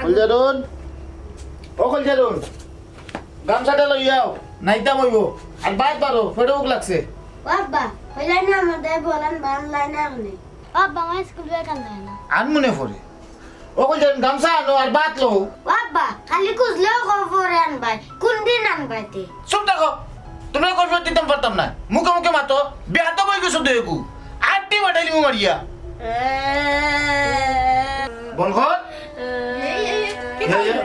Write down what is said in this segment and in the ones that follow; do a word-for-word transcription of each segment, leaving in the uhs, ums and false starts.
কলজারুন, ও কলজারুন, গামছাটা লইয়াও, নাইতাম অইবো। আর ভাত বাড়ো, পেটো ভুক লাগছে। ও আব্বা, কইলাই না আমারে বলেন বান লাইনে আনে। ও আব্বা, আমার স্কুল ব্যাগ আনতে হয় না। আন মনে পড়ে। ও কলজারুন, গামছা আনো আর ভাত লও। ও আব্বা, খালি খুঁজলেও কও পরে আনবায়, কোন দিন আনবায় তে? চুপ থাকো, তুমরারে কৈফিয়ত দিতাম পারতাম না। মুখে মুখে মাতো, বেয়াদব অই গেছো দুইগু। আটটি বাটাইলিমু মারিয়া। বন্ধ কর। এই, এই, এই, কিতা অইছে?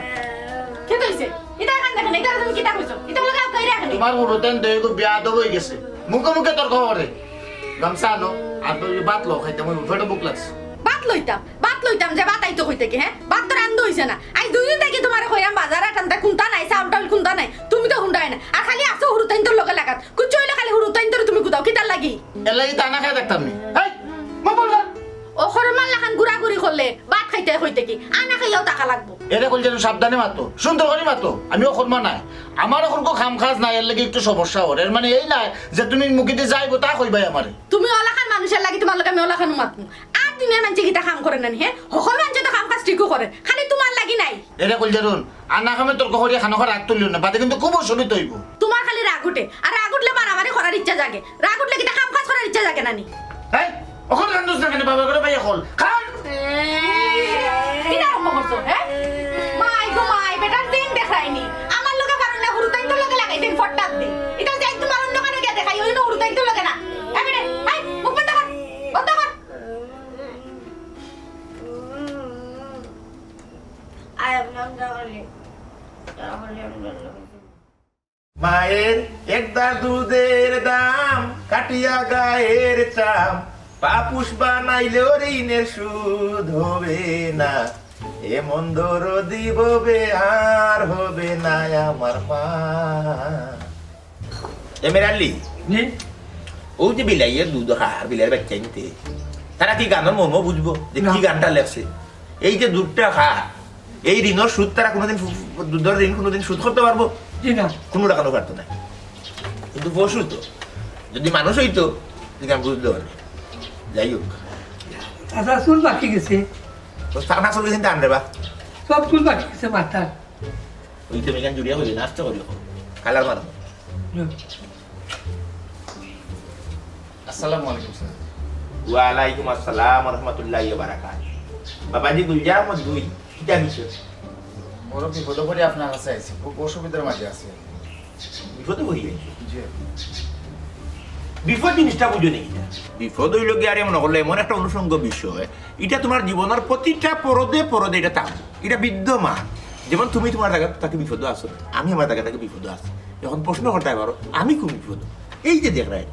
কিতা অইছে? ইতা কান দেখেন, ইতা তুমি কিতা কইছো? ইতা লগে আপ কইরা কেনে? তুমার হুরুতাইন দুইগু বেয়াদব অই গেছে। মুখে মুখে তর্ক করে। গামছা আনো, আর ভাত লও, খাইতাম অইবো, পেটো ভুক লাগছে। ভাত লইতাম, ভাত লইতাম যে ভাত আইতো কই থাকি, হে? ভাত তো রান্ধা অইছে না। আইজ দুইদিন থাকি তুমারে কইরাম বাজার আটান্তা কুন্তা নাই, চাউল টাউল কুন্তা নাই, তুমি তো হুনরায় না। আর খালি আছো হুরুতাইন্তর লগে লাগাত, কুচ্ছু অইলে খালি হুরুতাইন্তরে তুমি কুদাও, কিতার লাগি? এর লাগি তা না খাই দেখতাম নি। এই, মুখ বন্ধ কর। অখরমার লাখান ঘুরাঘুরি করলে ভাত খাইতে কই থাকি, আনা খাইয়াও থাকা লাগবো। এরে কইল যেন সাবধানে মাতো, সুন্দর করি মাতো। আমি অখরমা নায়, আমার অখরকু কাম কাজ নাই, এর লাগি একটু সমস্যা অর। এর মানে এই নায় যে তুমি মুখেদি যাইবো তা কইবায় আমারে। তুমি অলাখান মানুষর লাগি তুমার লগে আমি অলাখান মাতমু। আর দুনিয়ার মানষে কিতা কাম করে না নি, হে? হকল মানষে তো কাম কাজ ঠিকউ করে, খালি তুমার লাগি নায়। এরে কইল যেন আনা কামে তর্ক করিয়া খানো রাগ তুলিও না, বাদে কিন্তু খুব অসুবিধা অইবো। তুমার খালি রাগ উঠে, আর রাগ উঠলে মারামারি করার ইচ্ছা জাগে। রাগ উঠলে কিতা কাম কাজ করার ইচ্ছা জাগে না নি? এই, অখন কান্দস না কেনে বাবা করে ভাই অখন? কান! কিতা আরম্ভ করছো, হে? মাই গো মাই, বেটার দিন দেখায়নি। আমার লগে পারো না, হুরুতাইন্তর লগে লাগাই দিন ফট্টাত দি। ইতা যাই তুমার অন্য কানো গিয়া দেখাই, অইন হুরুতাইন্তর লগে না। এ বেটা, এই, মুখ বন্ধ কর, বন্ধ কর। আয়, আমি নাম জাগালি। জাগালি আমি নাম জাগালি। মায়ের একটা দুধের দাম, কাটিয়া গায়ের চাম, পাপুষ বানাইলেও ঋণের শোধ হবে না, এমন দরদি ববে আর হবে না আমার মা। এ মেরালি, জি? ও যে বিলাইয়ের দুধ খার, বিলাইয়ের বাচ্চা নিতে, তারা কি গানর মর্ম বুঝবো যে না। কি গানটা লেখছে? এই যে দুধটা খার, এই ঋণর সুদ তারা কোনোদিন ফু-, দুধর ঋণ কোনোদিন শোধ করতে পারবো? জি না। কোনো টাকাও পারতো না। কিন্তু পশু তো, যদি মানুষ অইতো, যদি আমি বুঝতে পারি। যাই হোক। আচ্ছা, চুল পাকি গেছে। তো তার না চুল গেছে, আনরে বা। সব চুল পাকি গেছে মাথার। ওই তো মেকান জুড়িয়া কইবে, নাচতে করিও। কালার মারো। হুম। আসসালামু আলাইকুম স্যার। ওয়ালাইকুম আসসালাম ওয়া রাহমাতুল্লাহি ওয়া বারাকাতুহু। বাবাজি, গুলজার আহমদ দুই, কিতা বিষয়? বড় বিপদে পড়ি আপনার কাছে আইছি, খুব অসুবিধার মাঝে আছি। বিপদে পড়ি আইছো? জি। বিপদ জিনিসটা বুঝো নি কিতা? বিপদ অইল গিয়া আরে মনে করলে এমন একটা অনুষঙ্গ বিষয়, ইটা তুমার জীবনর প্রতিটা পরদে পরদে ইটা থাকবো, ইটা বিদ্যমান। যেমন তুমি তুমার জাগা থাকি বিপদো আছো, আমি আমার জাগা থাকি বিপদো আছি। এখন প্রশ্ন করতে পারো, আমি কোন বিপদ? এই যে দেখরায়,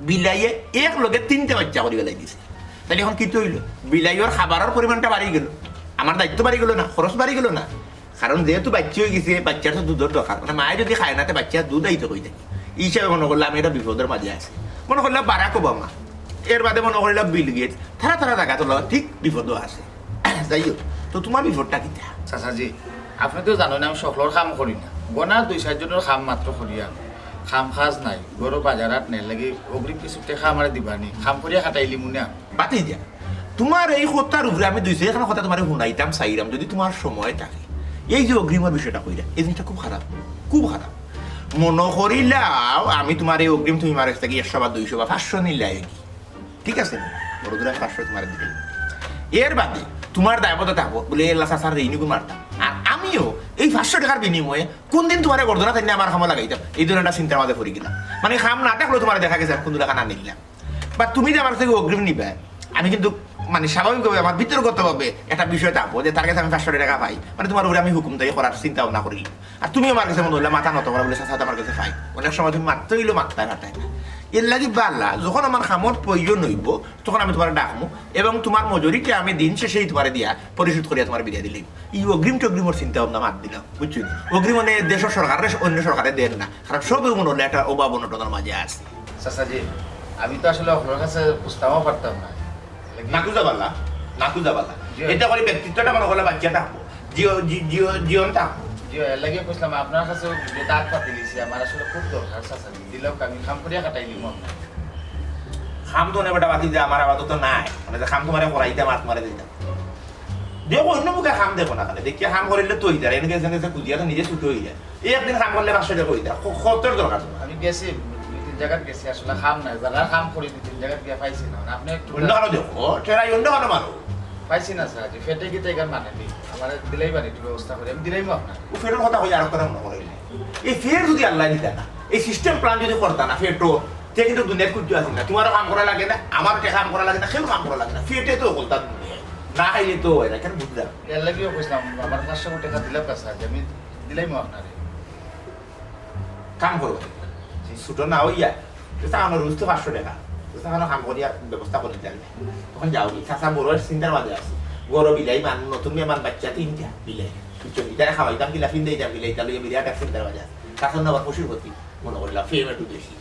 বিলাইয়ে এক লগে তিনটা বাচ্চা করি ফালাই দিছে। তাইলে এখন কিতা অইল? বিলাইয়র খাবারর পরিমাণটা বাড়ি গেল, আমার দায়িত্ব বাড়ি গেল না, খরচ বাড়ি গেল না? কারণ যেহেতু বাচ্চা অই গেছে, বাচ্চার তো দুধর দরকার, মানে মায়ে যদি খায় না, তে বাচ্চা দুধ আইতো কই থাকি? ই হিসাবে মনে করলে আমি একটা বিপদর মাঝে আছি। মনে করলে বারাক ওবামা, এর বাদে মনে করলে বিল গেটস, তারা তারা জাগা তো ঠিক বিপদও আছে। যাই হোক, তো তুমার বিপদটা কিতা? চাচাজি, আপনে তো জানইন আমি হকলর কাম করি না, গনা দুই চাইরজনর কাম মাত্র করি আমি। কাম কাজ নাই, ঘরো বাজার হাট নাই, লাগি অগ্রিম কিছু টেকা আমারে দিবা নি, কাম করিয়া খাটাইলিমু না। বাদ দিয়া, তুমার এই কথার উপরে আমি দুই চাইরখান কথা তুমারে হুনাইতাম চাইরাম, যদি তুমার সময় থাকে। এই যে অগ্রিমর বিষয়টা কইরা, এই জিনিসটা খুব খারাপ, খুব খারাপ। মনো করিলাও, আমি তুমার এই অগ্রিম তুমি আমার কাছ থাকি একশো বা দুইশো বা পাঁচশো নিলায় কি? ঠিক আছে? বড় দূরে পাঁচশো তুমারে দিলাম। এর বাদে তুমার দায়বদ্ধতা থাকবো, বুলে, "এ আল্লা, চাচার ঋণ ইগু মারতাম।" আর আমিও এই পাঁচশো টেকার বিনিময়ে কোন দিন তুমারে গর্দনা টানিয়া আমার কামো লাগাইতাম, এই ধরনের একটা চিন্তার মাঝে পড়ি গেলাম। মানে, কাম না থাকলেও তুমারে দেখা গেছে আমি কুনু টেকা না নিলাম। বা তুমি যে আমার কাছ থাকি অগ্রিম নিবায়, আমি কিন্তু, মানে, স্বাভাবিকভাবে আমার ভিতরগতভাবে একটা বিষয় থাকবো যে তার কাছে আমি পাঁচশো টেকা পাই, মানে, তুমার উপরে আমি হুকুমদারি করার চিন্তা ভাবনা করি। আর তুমি আমার কাছে মনে অইলা মাথা নত করা, বুলে, "চাচা তো আমার কাছে পাই।" অনেক সময় তুমি মাততে অইলেও মাততায় পারতায় না। এর লাগি বালা, যখন আমার কামর প্রয়োজন অইবো, তখন আমি তুমারে ডাকমু এবং তুমার মজুরিটা আমি দিন শেষেই তুমারে দিয়া পরিশোধ করিয়া তুমারে বিদায় দিলাম। ই অগ্রিম টগ্রিমর চিন্তা ভাবনা বাদ দিলাও, বুঝছো নি? অগ্রিম মানে দেশর সরকাররে অন্য সরকারে দেয় না, কারণ সবেউ মনে অইলে একটা অভাব অনটনর মাঝে আছে। চাচাজি, আমি তো আসলে হকলর কাছে খুজতামও পারতাম না। না খুজা বালা, না খুজা বালা। জি। এটা করে ব্যক্তিত্বটা মনে করলে বাঁচিয়া থাকবো। জিও, জি-, জিও, জিয়ন থাকবো। জি, এর লাগি কইছিলাম আপনার কাছে যে দাঁত পাতি দিছি, আমার আসলে খুব দরকার, চাচাজি। দিলেও আমি কাম করিয়া খাটাইলিমু আপনার। কাম তো অনে বেটা বাদ দিয়া আমার আপাতত নাই। মানে যে কাম তুমারে করাইতাম আর তুমারে দিতাম। দেখো, অন্য মুখে কাম দেখো না কেনে? দেখিয়া কাম করিলে তো অইযার, এনে গেছে গেছে খুঁজিয়া তো নিজে ছুটি অইযার। এই একদিন কাম করলে পাঁচশো টেকা অইযার। খ-, খরচর দরকার তোমার। আমি গেছি দুই তিন জাগাত গেছি, আসলে কাম নাই, যারা কাম করি দুই তিন জাগাত গিয়া পাইছি না। মানে আপনি একটু অন্য কারো দেখো, ট্রাই অন্য কারো মারো। পাইছি না স্যার, যে পেটে কিতা এখান মানে নেই। আমার দিলাইবা নি একটু ব্যবস্থা করি, আমি দিলাইমু আপনারে। ও পেটর কথা কই আর একটা মনে করাইলে। এই ফের যদি আল্লাহ দিতা না, এই সিস্টেম প্ল্যান যদি করতা না, ফেরটো, তে কিন্তু দুনিয়ার কুচ্ছু আছিল না। তোমারও কাম করা লাগে না, আমারও টেকা কাম করা লাগে না, কেউ কাম করা লাগে না। ফেরটে তো বলতাম দুনিয়ায়। না খাইলে তো হয় না, কেন বুঝলাম? এর লাগিও কইছিলাম, আমার পাঁচশো টেকা দিলাম কাছে, আজ আমি দিলাইমু আপনারে। কাম করো। জি। ছুটো না অইয়া, তো তা আমার রোজ তো পাঁচশো টেকা। তো তা আমার কাম করিয়া ব্যবস্থা করে দিতে হবে। তখন যাও কি, চাচা বড় চিন্তার মাঝে আছে। বড় বিলাই মান, নতুন মেহমান বাচ্চা তিনটা বিলাই। বুঝছো? ইতারে খাওয়াইতাম কিলা, ফিন্দে দিতাম কিলা, ইতা লইয়া বিরাট এক চিন্তার মাঝে আছে। চাচার না আবার পশুর প্রতি মনে করলাম, ফেম একটু বেশি।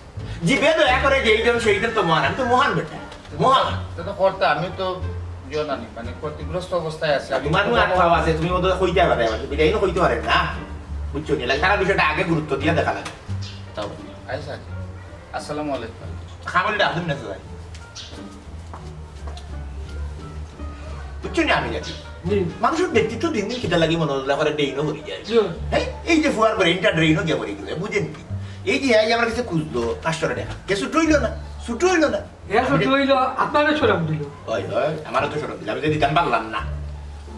জিবে দয়া করে যেইজন সেইজন তো মহান, আমি তো মহান বেটা। মহান। তো, তো করতে আমি তো ইয়ে না নি, মানে ক্ষতিগ্রস্ত অবস্থায় আছি। আমি তোমার তো মনে আট পাওয়া আছে, তুমি ওদের কইতে পারে, আমার বিলাই না কইতে পারে না। বুঝছো নি? লাগে সারা বিষয়টা আগে গুরুত্ব দিয়ে দেখা লাগে। তাও বুঝি। আচ্ছা, আচ্ছা। আসসালামু আলাইকুম। খাবার ডাক দিন না, স্যার। বুঝছো নি আমি জানি। জি। মানুষের ব্যক্তিত্ব দিন দিন কিতা লাগি মনে হলো করে ড্রেইনও হয়ে যায়। জি। হ্যাঁ, এই যে ফুয়ার ব্রেইনটা ড্রেইনও গিয়ে মরে গেল, বুঝেন কি? এই যে এই আমার কাছে খুঁজলো পাঁচশো টাকা, কে ছুট হইলো না, ছুট হইলো না। হ্যাঁ, ছুট হইলো, আপনারও শরম দিল। ওই, ওই, আমারও তো শরম দিল, আমি তো দিতাম পারলাম না,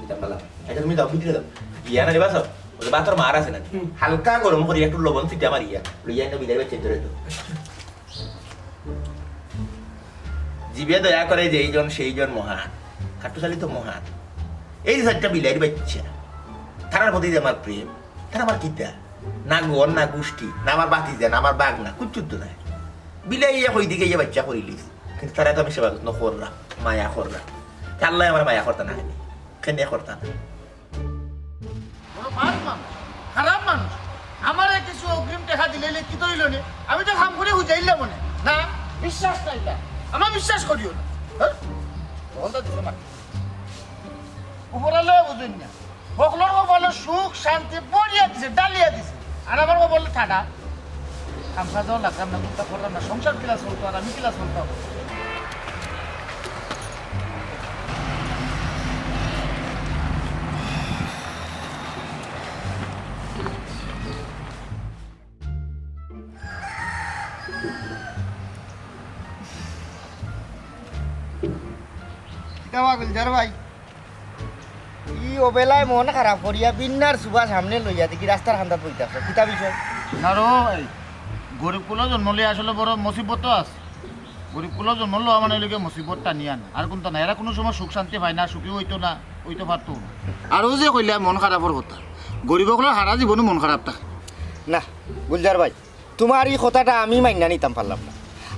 দিতাম পারলাম না। এটা তুমি দাও, বুঝলে দাও, গিয়া না রে বাসো, ওই বাতর মার আছে না, হুম। হালকা গরম করি একটু লবণ ছিটা মারিয়া, লইয়া এনে বিদায় বেচে ধরে তো। জিবে দয়া করে যেইজন সেইজন মহান, খাট্টুশালী তো মহান। এই যে চারটা বিলাইর বাচ্চা, তারার প্রতি যে আমার প্রেম, তারা আমার কিতা? না গন, না গুষ্টি, না আমার বাতিজা, না আমার বাগ, না কুচ্ছু তো নাই। বিলাই ইয়া কই দিকে ইয়া বাচ্চা করিলিস, কিন্তু তারা তো আমি সেবা যত্ন করলাম, মায়া করলাম। তে আল্লাহ আমার মায়া করতা না কেনে? কেনে করতা না? বড় বাদ মানুষ, খারাপ মানুষ। আমারে কিছু অগ্রিম টাকা দিলে কি তো হইল নে? আমি তো কাম করে বুঝাইলাম মনে না, বিশ্বাস নাই তা। আমার বিশ্বাস করিও না। হ্যাঁ? বলটা দিতে পারি। উপরালে বুঝুন না। বকলর কপালে সুখ শান্তি পড়িয়া দিছে, ডালিয়া দিছে। আর আমার কপালে ঠাডা। কাম কাজও লাগতাম না, কুত্তা করতাম না, সংসার কিলা চলতো আর আমি কিলা চলতাম। কিতা বা গুলজার ভাই, ই অবেলায় মন খারাপ করিয়া বিন্নার সুবা সামনে লইয়া দেখি রাস্তার কান্দাত বইতা আছে। কিতা বিষয়? না রো, এই গরিব কুলো জন্ম লইয়া আসলে বড় মুসিবত তো আছে। গরিব কুলো জন্ম লওয়া মানে লইয়া মুসিবত টানিয়া আনা। আর কোনটা না, এরা কোনো সময় সুখ শান্তি পায় না, সুখী হইতো না, হইতে পারতো না। আর ও যে কইলা মন খারাপর কথা, গরিব অকলর হারা জীবনও মন খারাপ থাকে। না, গুলজার ভাই, তোমার ই কথাটা আমি মাইন্না নিতাম পারলাম না।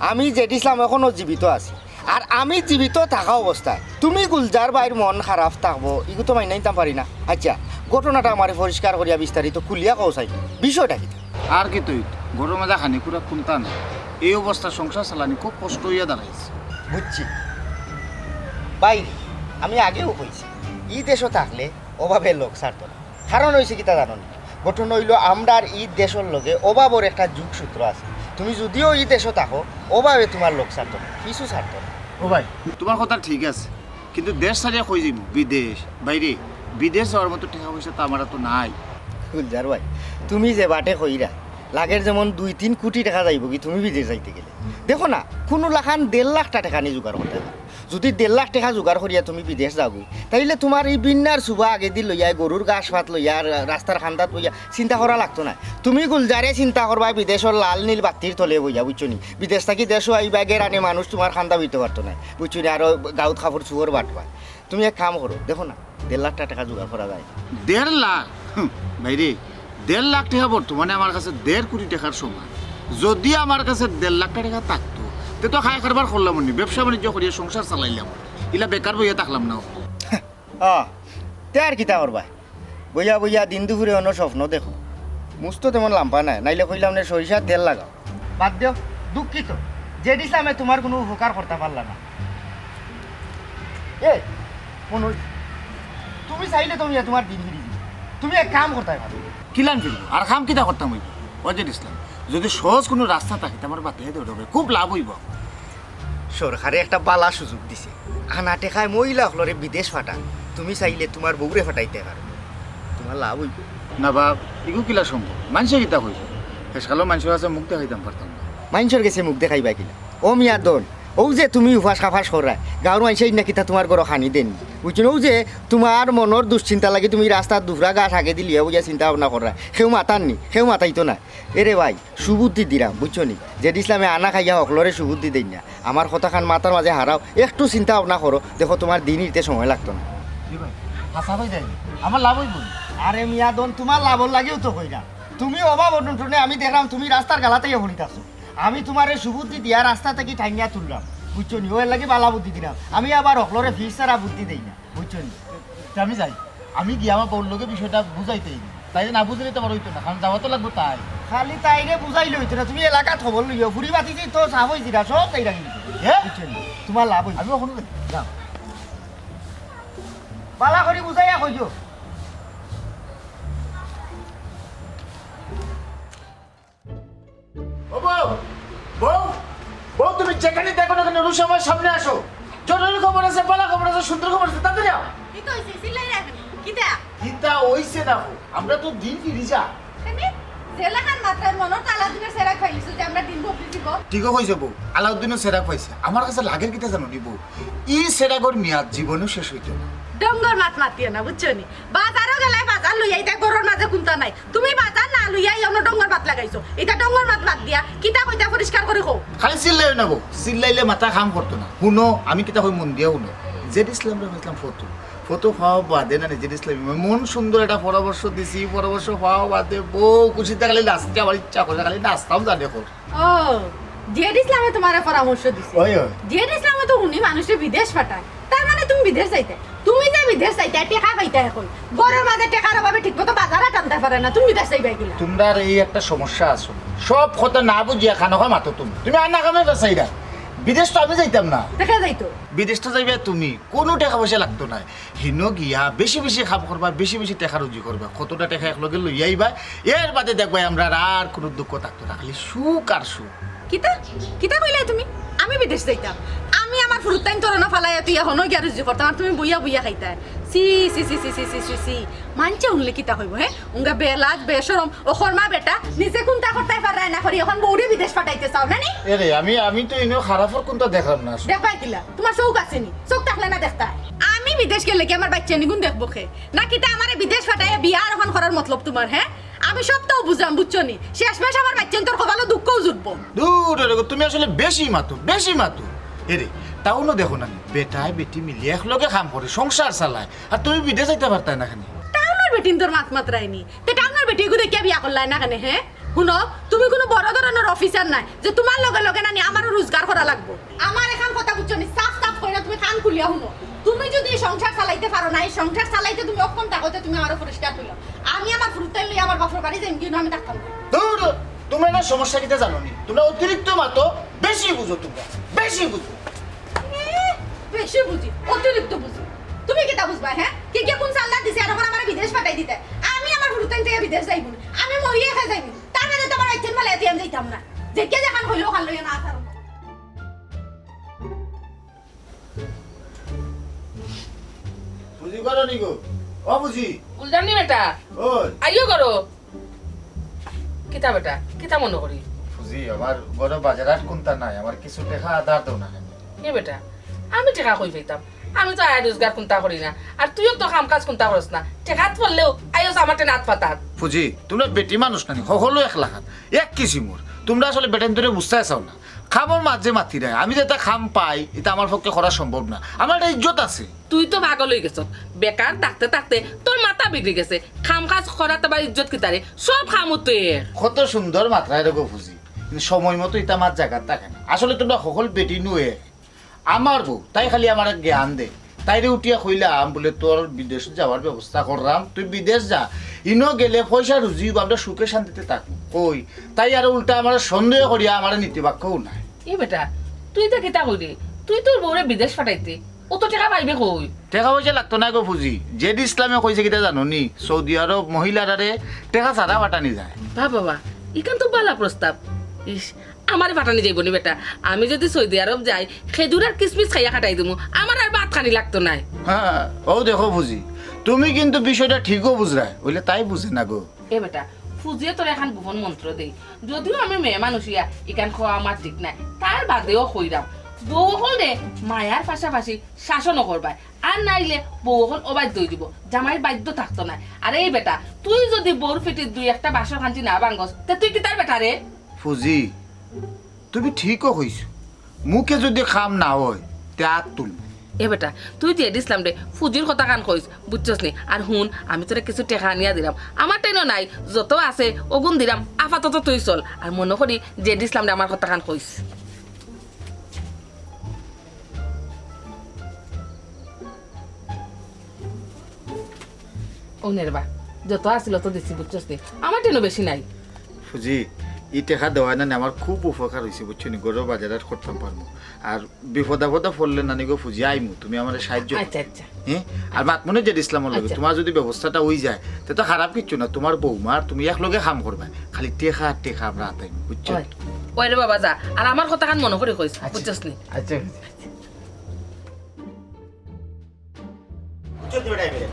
আমি জেড ইসলাম এখনো জীবিত আছি, আর আমি জীবিত থাকা অবস্থায় তুমি গুলজার ভাইর মন খারাপ থাকবো, ইগু তো মাইন্না নিতাম পারি না। আচ্ছা, ঘটনাটা আমারে পরিষ্কার করিয়া বিস্তারিত খুলিয়া কও চাই, বিষয়টা কিতা? আর কিতা অইতো, ঘরর মাজে খানি খুরা কুন্তা না, এই অবস্থা সংসার চালানি খুব কষ্ট অইয়া দাঁড়াইছে। বুঝছি ভাই, আমি আগেও কইছি, ই দেশো থাকলে অভাবে লোক ছাড়তো না। কারণ অইছে কিতা জানো নি? ঘটনা অইলো, আমরার ই দেশর লগে অভাবর একটা যোগসূত্র আছে। তুমি যুদিও ই দেশো থাকো, অভাবে তোমার লোক ছাড়তো না, কিছু ছাড়তো না। ও ভাই, তোমার কথা ঠিক আছে, কিন্তু দেশ ছাড়িয়া কই যাইমু? বিদেশ, বাইরে। বিদেশ যাওয়ার মতো টাকা পয়সা তো আমার তো নাই। গুলজার ভাই, তুমি যে বাটে কইরা, লাগের যেমন দুই তিন কোটি টাকা যাইবো কি তুমি বিদেশ যাইতে গেলে। দেখো না, কোনো লাখান দেড় লাখ টা টাকা নি জোগাড় করতে পারো। যদি দেড় লাখ টাকা জোগাড় করিয়া তুমি বিদেশ যাওগি, তাইলে তোমার ই বিন্নার সুবা আগেদি লইয়া, গরুর ঘাস পাত লইয়া, রা-, রাস্তার কান্দাত বইয়া চিন্তা করা লাগতো না। তুমি গুলজারে চিন্তা করবা বিদেশর লাল নীল বাত্তির তলে বইয়া, বুঝছো নি? বিদেশ থাকি দেশো আইবা, গেরানে মানুষ তোমার কান্দা বইতে পারতো না, বুঝছো নি? আরো গাউত কাপড় চুয়ার বাটবা। তুমি এক কাম করো, দেখো না, দেড় লাখ টাকা জোগাড় করা যায়। দেড় লাখ? হুম, ভাই রে, দেড় লাখ টাকা বর্তমানে আমার কাছে দেড় কোটি টাকার সমান। যদি আমার কাছে দেড় লাখ টাকা থাকতো, তে তো খাই কারবার করলাম নি, ব্যবসা বাণিজ্য করিয়া সংসার চালাইলাম, ইলা বেকার বইয়া থাকলাম না। আহ, তে আর কিতা করবায়? বইয়া বইয়া দিন দুপুরে অন্য স্বপ্ন দেখো। মুস্তো তেমন লাম্বা নাই, নাইলে কইলাম নে সরিষার তেল লাগাও। বাদ দেও, দুঃখিত। জেড ইসলামে তোমার কোনো উপকার করতে পারলা না। এ, মনোজ, তুমি চাইলে তুমি তোমার দিন ফিরি দিবে। তুমি এক কাম করতে পারো। কিলান ফিরবো? আর কাম কিতা করতাম অইবো? ও জেড ইসলাম, যদি সহজ কোনো রাস্তা থাকে, তে আমার বাতিয়ে দেওয়া হবে। খুব লাভ অইবো। সরকারে একটা বালা সুযোগ দিছে। আনা টেকায় মহিলা অকলরে বিদেশ পাঠান। তুমি চাইলে তুমার বউরে ফাটাইতে পারো, তুমার লাভ অইবো। না বাপ, ইগু কিলা সম্ভব? মানষে কিতা কইবো? শেষকালো মানষর গেছে মুখ দেখাইতাম পারতাম না। মানষর গেছে মুখ দেখাইবা কিলা? ও মিয়া দন, অউ যে তুমি উপাস খাপাস কররায়, গাঁওর মানষে ইন্না কিতা তুমার ঘরো খানি দেয়নি, বুঝছো নি? অউ যে তুমার মনর দুশ্চিন্তা লাগি তুমি রাস্তার দুফরা ঘাস আগেদি লইয়া বইয়া চিন্তা ভাবনা কররায়, কেউ মাতার নি, কেউ মাতাইতো না। এরে ভাই, সুবুদ্ধি দিরাম, বুঝছো নি? জেড ইসলামে আনা খাইয়া হকলরে সুবুদ্ধি দেইন না। আমার কথাখান মাথার মাঝে হারাও, একটু চিন্তা ভাবনা করো, দেখো তুমার দিন ইতে সময় লাগতো না। জি ভাই, হাছা কইরায় নি, আমার লাভ অইবো নি? আরে মিয়া দন, তুমার লাভর লাগিউ তো কইরাম। তুমি অভাব অনটনে আমি দেখরাম তুমি রাস্তার গালাত আইয়া পড়িতাছো। আমি তুমারে সুবুদ্ধি দিয়া রাস্তা থাকি টানিয়া তুলরাম, বুঝছো নি? অউ এরলাগি বালা বুদ্ধি দিরাম। আমি আবার হকলরে ফিস ছাড়া বুদ্ধি দেই না, বুঝছো নি? তে আমি যাই, আমি গিয়া আমার বউর লগে বিষয়টা বুঝাইতে অইবো। তাইরে না বুঝাইলে তো আমার অইতো না, কারণ যাওয়া তো লাগবো তাই। খালি তাইরে বুঝাইলে অইতো না, তুমি এলাকাত খবর লইও, ফুরি বাতি যে তো সাফ অইছি না, সব তাই রাখি দিছো। হে? বুঝছো নি? তুমার লাভ অইছে। আমি অখন যাই। যাও। বালা করি বুঝাইয়া কইও। ও বউ, বউ, বউ, তুমি যেখানে থাকো না কেন, রুশা আমার সামনে আসো। জরুরি খবর আছে, বালা খবর আছে, সুন্দর খবর আছে, তাড়াতাড়ি আও। কিতা অইছে? চিল্লাইরা কেনে? কিতা? কিতা অইছে না হো? আমরা তো দিন ফিরি যা। কেনে? যেলাখান মাতরায় মনো তো আলাউদ্দিনর চেরাগ পাইলিছো যে আমরা দিন বদলি দিব। ঠিকও কইছো বউ, আলাউদ্দিনর চেরাগ পাইছে। আমার কাছে লাগের কিতা জানো নি বউ? ই চেরাগর মেয়াদ জীবনেও শেষ অইতো না। ডঙ্গর মাত মাতিও না, বুঝছো নি? বাজারো গেলে বাজার লইয়া ইতা ঘরর মাঝে কুন্তা নাই। তুমি বাজার না লইয়া ই অনো ডঙ্গর মাত লাগাইছো। ইতা ডঙ্গর মাত বাদ দিয়া কিতা কইতা পরিষ্কার করি কও। খালি চিল্লাইও না বউ, চিল্লাইলে মাথা কাম করতো না। হুনো, আমি কিতা কই মন দিয়া হুনো। জেড ইসলামরে কইছিলাম ফটো। ফটো পাওয়া বাদে না নি জেড ইসলাম, এমন সুন্দর একটা পরামর্শ দিছি, পরামর্শ পাওয়া বাদে বউ খুশিতে খালি নাচতে আমার ইচ্ছা করে, খালি নাচতাম জানে কর। ও, জেড ইসলামে তুমারে পরামর্শ দিছে? ওই, ওই। জেড ইসলামে তো হুনি মানষরে বিদেশ পাঠায়, তার মানে তুমি বিদেশ যাইতায়। তুমি যে বিদেশ যাইতায়, টেকা পাইতায় কই? ঘরর মাঝে টেকার অভাবে ঠিকমতো বাজার আটাইতায় পারে না, তুমি বিদেশ যাইবায় কিলা? তুমরার এই একটা সমস্যা আছে, সব কথা না বুঝিয়া খানো খা মাতো তুমি। তুমি আর না কামে বেসাইরা, বিদেশ তো আমি যাইতাম না। টেকা যাইতো। বিদেশ তো যাইবায় তুমি, কুনু টেকা পয়সা লাগতো নায়। হিনো গিয়া বেশি বেশি কাম করবা, বেশি বেশি টেকা রুজি করবা, কতটা টেকা একলগে লইয়া আইবা, এর বাদে দেখবায় আমরার আর কুনু দুঃখ থাকতো না, খালি সুখ আর সুখ। কিতা? কিতা কইলায় তুমি? আমি বিদেশ যাইতাম? আমি আমার ফুরুতাইন্তরে অনো ফালাইয়া থইয়া হনো গিয়া রুজি করতাম, আর তুমি বইয়া বইয়া খাইতায়? ছি, ছি, ছি। মানষে হুনলে কিতা কইবো, হে? উঙ্গা বেলাজ, বেশরম, অকর্মা বেটা, নিজে কুন্তা করতায় পাররায় না করি, অখন বউরে বিদেশ পাঠাইতে চাও না নি? এরে, আমি, আমি তো ইনো খারাপর কুন্তা দেখরাম না। দেখবায় কিলা? তুমার চউখ আছে নি? চউখ থাকলে না দেখতায়। আমি বিদেশ গেলে কি আমার বাইচ্চাইন্তগুন দেখবো কে? না কিতা আমারে বিদেশ পাঠাইয়া বিয়া আর অখন করার মতলব তুমার, হে? আমি সবতাউ বুঝরাম, বুঝছো নি? শেষমেশ আমার বাইচ্চাইন্তর কপালো দুঃখউ জুটবো। দুর, এরে গো, তুমি আসলে বেশি মাতো, বেশি মাতো। এরে, টাউনো দেখো না নি, বেটায় বেটি মিলি একলগে কাম করে, সংসার চালায়, আর তুমি বিদেশ যাইতায় পারতায় না কেনে? টাউনর বেটিন্তর মাত মাতরায় নি, তে টাউনর বেটিগু দেখিয়া বিয়া করলায় না কেনে, হে? হুনো, তুমি কুনু বড় ধরনর অফিসার নায় যে তুমার লগে লগে না নি আমারও রুজগার করা লাগবো। আমার এখান কথা বুঝছো নি? সাফ সাফ কইরা তুমি কান খুলিয়া হুনো। তুমি যুদি ই সংসার চালাইতে পারো না, ই সংসার চালাইতে তুমি অক্ষম থাকো, তে তুমি আমারে পরিষ্কার কইলাও। আমি আমার ফুরুতাইন লইয়া আমার বাপর বাড়ি যাইমুগি, অনো আমি থাকতাম না। দুর, তুমরা না সমস্যা কিতা জানো নি? তুমরা অতিরিক্ত মাতো, বেশি বুঝো তুমরা, বেশি বুঝো। এ, বেশি বুঝি, অতিরিক্ত বুঝি। তুমি কিতা বুঝবায়, হে? কে কে কুন সাল্লা দিছে, আর অখন আমারে বিদেশ পাঠাই দিতায়? আমি আমার ফুরুতাইন থাকি বিদেশ যাইমু না। আমি মরিয়া খাই যাইমু। তার বাদে তুমার বাইচ্চাইন ফালাইয়া দিয়া আমি যাইতাম না। যে কে যেখান কইলো, অখান লইয়া না আসার। ফুজি ঘরো নি গো? ও ফুজি। গুলজার নি বেটা? ওই। আইও ঘরো। কিতা বেটা? কিতা মনো করি? ফুজি, আমার ঘরো বাজার আর কুন্তা নাই, আমার কিছু টেকা ধার দেও না কেনে? এ বেটা, আমি টেকা কই পাইতাম? আমি তো আয় রুজগার কুন্তা করি না, আর তুইও তো কাম কাজ কুন্তা করস না। টেকাত পড়লেও আইস আমার টেনে আত পাতাত। ফুজি, তুমরা বেটি মানুষ না নি, হকলউ এক লাখান, এক কিসিমর। তুমরা আসলে বেটাইন্তরে বুঝতায় চাও না। কামর মাঝে মাতিরায়, আমি যেতা কাম পাই, ইতা আমার পক্ষে করা সম্ভব না। আমার একটা ইজ্জত আছে। তুই তো পাগল অইগেছত। বেকার থাকতে থাকতে তোর মাথা বিগড়ি গেছে। কাম কাজ করাত আবার ইজ্জত কিতারে? সব কামউ তো এক। কত সুন্দর মাতরায় রে গো ফুজি। কিন্তু সময় মতো ইতা আমার জাগাত থাকে না। আসলে তুমরা হকল বেটি নু এক। আমার বউ, তাই খালি আমারে জ্ঞান দে। তাইরে উঠিয়া কইলাম, বুলে, "তোর বিদেশ যাওয়ার ব্যবস্থা করলাম, তুই বিদেশ যা। ইনো গেলে পয়সা রুজি অইবো, আমরা সুখে শান্তিতে থাকমু।" কই, তাই আরো উল্টা আমারে সন্দেহ করিয়া আমারে নীতিবাক্যও নাই। এ বেটা, তুই ইতা কিতা কইরে? তুই তোর বউরে বিদেশ পাঠাইতে অত টেকা পাইবে কই? টেকা পয়সা লাগতো নায় গো ফুজি। জেড ইসলামে কইছে কিতা জানো নি? সৌদি আরব মহিলারারে টেকা ছাড়া পাঠানি যায়। বাহ বাবা, ইখান তো বালা প্রস্তাব। ইস, আমারে পাঠানি যাইবো নি বেটা। আমি যদি সৌদি আরব যাই, খেজুর আর কিশমিশ খাইয়া কাটাই দিমু, আমার আর ভাত খানি লাগতো নায়। হ্যাঁ, ও দেখো ফুজি, তুমি কিন্তু বিষয়টা ঠিকও বুঝরায়, অইলে তাই বুঝে না গো। এ বেটা, ফুজিয়ে তোর এখন গোপন মন্ত্র দেই। যদিও আমি মেয়ে মানুষ ইয়া, ইখান কওয়া আমার ঠিক নায়, তার বাদেও কইরাম, বউ অকলরে মায়ার পাশাপাশি শাসনও করবায়, আর নাইলে বউ অকল অবাধ্য অই যিবো, জামাইর বাধ্য থাকতো নায়। আর এই বেটা, তুই যদি বউর পিঠিত দুই একটা বাসর খাঞ্চি না ভাঙ্গস, তে তুই কিতার বেটা রে? ফুজি, তুমি ঠিকও কইছো, মুখে যদি কাম না অয়, তে আত তুলবো। এ বেটা, তুই জেড ইসলামরে ফুজির কথাখান কইস, বুঝছস নি? আর হুন, আমি তোরে কিছু টেকা আনিয়া দিরাম, আমার টেনো নাই, যত আছে অগুন দিরাম, আপাতত তুই চল। আর মনো করি জেড ইসলামরে আমার কথাখান কইস। অউ নে রে বা, যত আছিল অত দিছি, বুঝছস নি? আমার টেনো বেশি নাই। ফুজি, ই টেকা দেওয়ায় না নি আমার খুব উপকার অইছে, বুঝছো নি? ঘরর বাজার হাট করতাম পারমু। আর বিপদ আপদে পড়লে নানি গো ফুজি আইমু, তুমি আমারে সাহায্য করো। আচ্ছা, আচ্ছা। হ্যাঁ? আর মাতমুনে জেড ইসলামর লগে, আচ্ছা। তুমার যদি ব্যবস্থাটা অই যায়, তে তো খারাপ কিচ্ছু না। তুমার বউমা আর তুমি একলগে কাম করবায়, খালি টেকা আর টেকা আমরা আতাইমু, বুঝছো? ওই, ওই রে বাবা যা, আর আমার কথাখান মনো করি কইস, আচ্ছা। বুঝছস নি? আচ্ছা, বুঝছি। বুঝছো তো বেটা, এবারে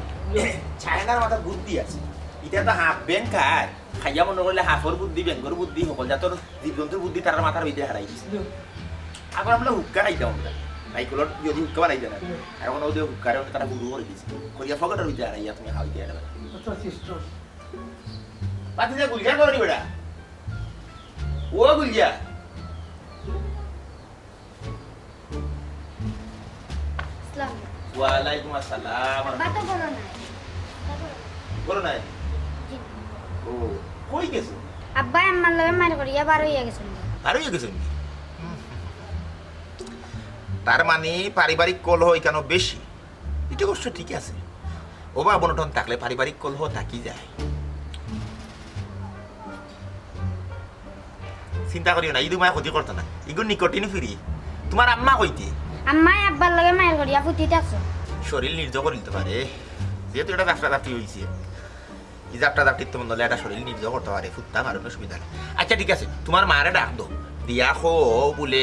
চায়নার মাথাত বুদ্ধি আছে। ইটা তো হাফ ব্যাংক আর খাইয়া মনো করলে হাফর বুদ্ধি, ব্যাংকর বুদ্ধি, হকল জাতর জীবজন্তুর বুদ্ধি তারার মাথার ভিতরে হারাই দিছে। হুম। আগে আমরা হুক্কা খাইতাম আমরা। নাইকলর যদি হুক্কা বানাইতে না। হুম। আর অখন অউ যে হুক্কারে অনে তারা গুঁড়ো করি দিছে। করিয়া পকেটর ভিতরে হারাইয়া তুমি খাওয়াইতে পারবে না। আচ্ছা, system। বাতি যা গুলজার করো নি বেটা। ও গুলজার। আসসালামু আলাইকুম। ওয়ালাইকুম আসসালাম। আব্বা তো ঘরো নাই। ঘরো নাই? জি। ও, কই গেছে? আব্বায় আম্মার লগে মাইর করিয়া বার অইয়া গেছইন। বার অইয়া গেছইন? তার মানে পারিবারিক কলহ ইখানো বেশি। ইটা অবশ্য ঠিক আছে। অভাব অনটন থাকলে পারিবারিক কলহ থাকি যায়। চিন্তা করিও না, ইগু তুমার ক্ষতি করতো না। ইগু nicotine free। তুমার আম্মা কইতে? আম্মায় আব্বার লগে মাইর করিয়া ফুতি থাকছইন। শরীর নির্জ করি দিতে পারে। যেহেতু ইটা জাফটা জাফটি অইছে, ই জাফটা জাফটির তো মনে অইলে ইটা শরীর নির্জ করতে পারে, ফুততা পারে, কোনো অসুবিধা নাই। আচ্ছা, ঠিক আছে, তুমার মারে ডাক দেও। দিয়া কও বুলে,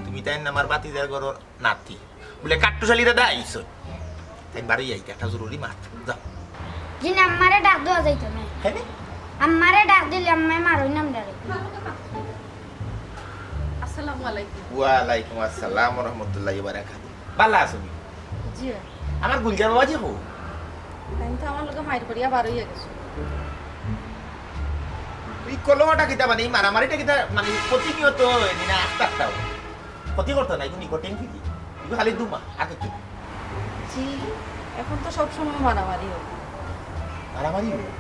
তুমি তাইন আমার ভাতিজার ঘরর নাতি। বুলে, কাট্টুশালী দাদা আইছইন। তাইন বারই আইতা, একটা জরুরি মাত। যাও। জি না, আম্মারে ডাক দেওয়া যাইতো না। হ্যাঁ নি? আম্মারে ডাক দিলে আম্মায় মারইন আমরারে। আসসালামু আলাইকুম। ওয়ালাইকুম আসসালাম ওয়া রাহমাতুল্লাহি ওয়া বারাকাতুহু। ভালা আছো নি? জি। আমার গুলজার বাবাজি কো? তাইন তো আমার লগে মাইর করিয়া বার অইয়া গেছইন। ই কলহটা কিতা মানে, ই মারামারিটা কিতা মানে প্রতিনিয়ত অয় নি না আস্তে আস্তে অয়? ক্ষতি করতো না, ইগু nicotine free। ইগু খালি ধুমা, আর কিচ্ছু না। জি, এখন তো সব সময় মারামারি অয়। মারামারি অয়?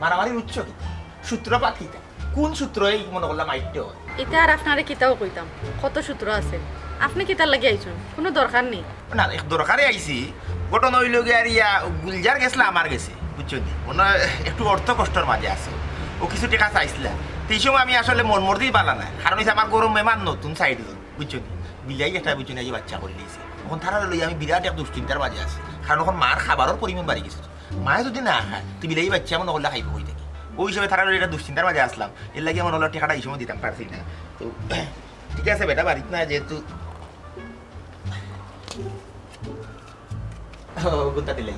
মারামারির উৎস কিতা? সূত্রপাত কিতা? কোন সূত্রে ই মনো করলা মাইরটা অয়? ইতা আর আপনারে কিতাও কইতাম, কত সূত্র আছে। আপনে কিতার লাগি আইছইন? কুনু দরকার নি। না, এক দরকারে আইছি। ঘটনা অইলো গিয়া আর ইয়া, গুলজার গেছলা আমার গেছে, বুঝছো নি? মনো অয় একটু অর্থ কষ্টর মাঝে আছে। অউ কিছু টেকা চাইছলা। তে ই সময় আমি আসলে মন মর্জি ভালা নায়। কারণ অইছে আমার ঘরো মেহমান নতুন চাইরজন, বুঝছো নি? বিলাই একটা, বুঝছো নি, আইজ বাইচ্চা করিলিছে। অখন তারারে লইয়া আমি বিরাট এক দুশ্চিন্তার মাঝে আছি। কারণ অখন মার খাবারর পরিমাণ বাড়ি গেছে। মায়ে যদি না খায়, তে বিলাই বাইচ্চা মনো করলে খাইবো কই থাকি? অউ হিসাবে তারারে লইয়া একটা দুশ্চিন্তার মাঝে আছলাম। এরলাগি মনো অইলো টেকাটা ই সময় দিতাম পারছি না। তো ঠিক আছে বেটা, বাড়িত না যেহেতু ও, গুতা দিলাই।